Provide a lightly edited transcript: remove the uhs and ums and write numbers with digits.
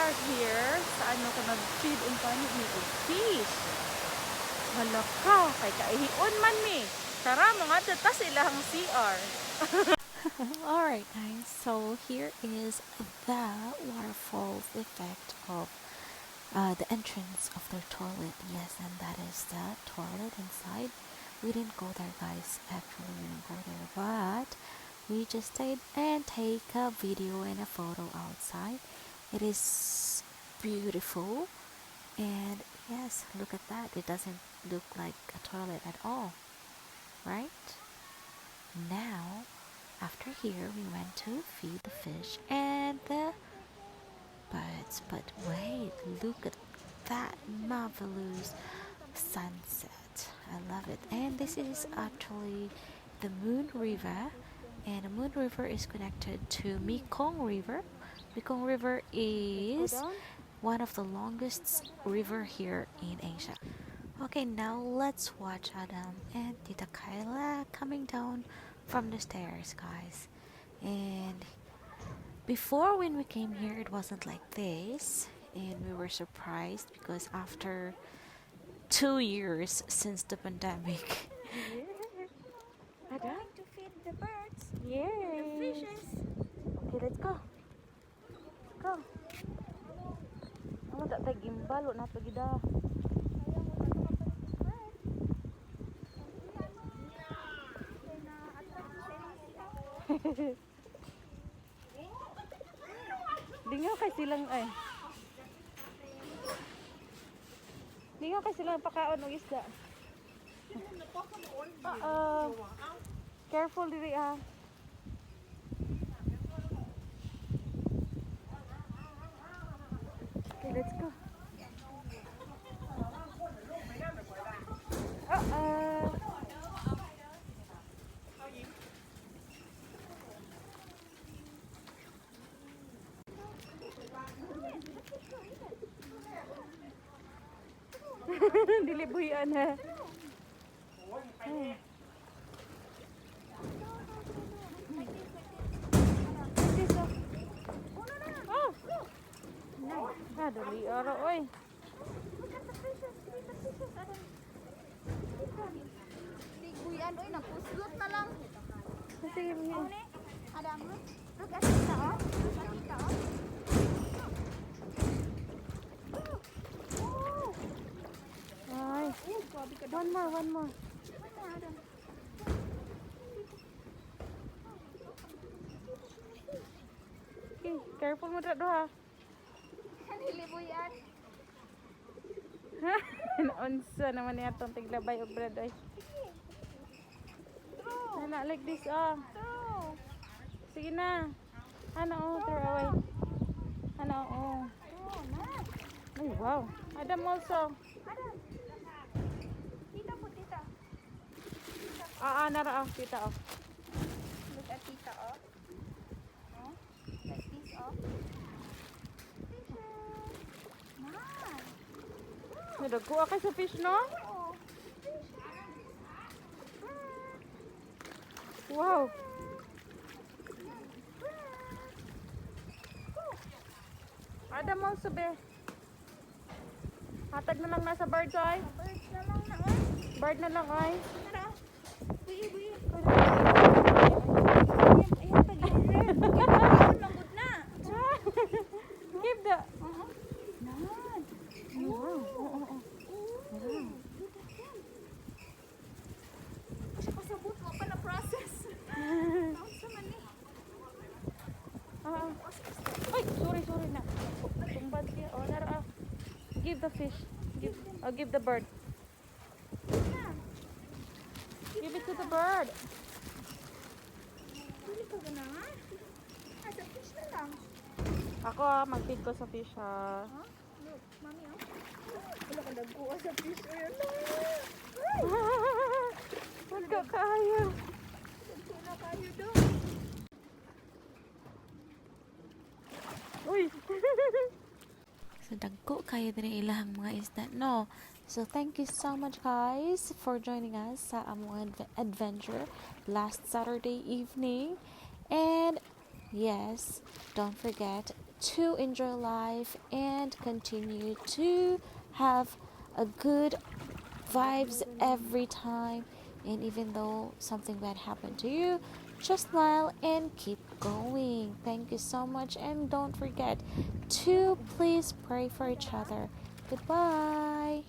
are here sa ano ka mag-feed unta ni og fish. Hala ka, kay kaihion man mi. Tara, mga ta sa ilahang CR. Alright guys, so here is the waterfalls effect of the entrance of their toilet. Yes, and that is the toilet inside. We didn't go there, guys. Actually, we didn't go there, but we just stayed and take a video and a photo outside. It is beautiful, and yes, look at that. It doesn't look like a toilet at all, right? Now, after here, we went to feed the fish and the birds. But wait, look at that marvelous sunset. I love it. And this is actually the Moon River, and the Moon River is connected to Mekong River. Mekong River is Go down. One of the longest river here in Asia. Okay, now let's watch Adam and Tita Kyla coming down from the stairs, guys. And before, when we came here, it wasn't like this, and we were surprised because after 2 years since the pandemic, Adam? Going to feed the birds, Yay! The fishes. Okay, let's go. Go. Amo ta tay gimbal na to gida. Ayaw mo na kapalit ng bird. Kaya na-attract sa ilang sila. Dingaw kay silang ay. Dingaw kay silang pakaon og isda. Oo. Careful diri ah. Okay, let's go. Uh-oh. Dili buhian ha. Like this, oh. Oh. Ah, dali ara oy. Look at the fishes. Look at the fishes, Adam. Liguyan, oy, napuslot na lang. Sige, Oh, sige. ne? Adam, look. Look at tita, oh. Look at tita, oh. Oh. Ay. Oh, grabe ka. One more, one more. One more, Adam. Okay, careful mo dra ha. Nilibuyan. Naunsa naman niya tong tiglabay og brad oy. Throw. Ana, like this oh. Throw. Sige na. Ano oh, throw away. Ano oh. Throw na. Ay, wow. Adam also. Adam. Tita po, tita. Ah, ah, nara oh, tita oh. Look at tita, oh. Oh. Like this, oh. Fishes. Man. Nadagkuha kay sa fish, no? Oh. Fishes. Bird. Wow. Bird. Adam also, be. Hatag na lang nasa birds ay. Birds na lang na, oh. Bird na lang ay. Tara. Buyi, buyi. Ayan, tag yung bird. Manggod na. Give the Oo. Nan. Wow. Oo. Oh. Look at them. Siya pasabot mo pa na process. Naunsa man ni. Ah. Ay, sorry, sorry na. Tumbad siya. Oh, nara ah. Give the fish. Give, oh, give the bird. Na. Give it to the bird. Dili ka ganahan? Ah, sa fish na lang. Ako ah, mag-feed ko sa fish ha. Huh? Look, mami oh. Wala ka nagkuha sa fish. Ayun na. Wag ka kayo. Dagko na kayo do. Uy. So dagko kayo diri ilahang mga isda, no? So thank you so much, guys, for joining us sa among adventure last Saturday evening. And Yes, don't forget to enjoy life and continue to have a good vibes every time. And even though something bad happened to you, just smile and keep going. Thank you so much. And don't forget to please pray for each other. Goodbye.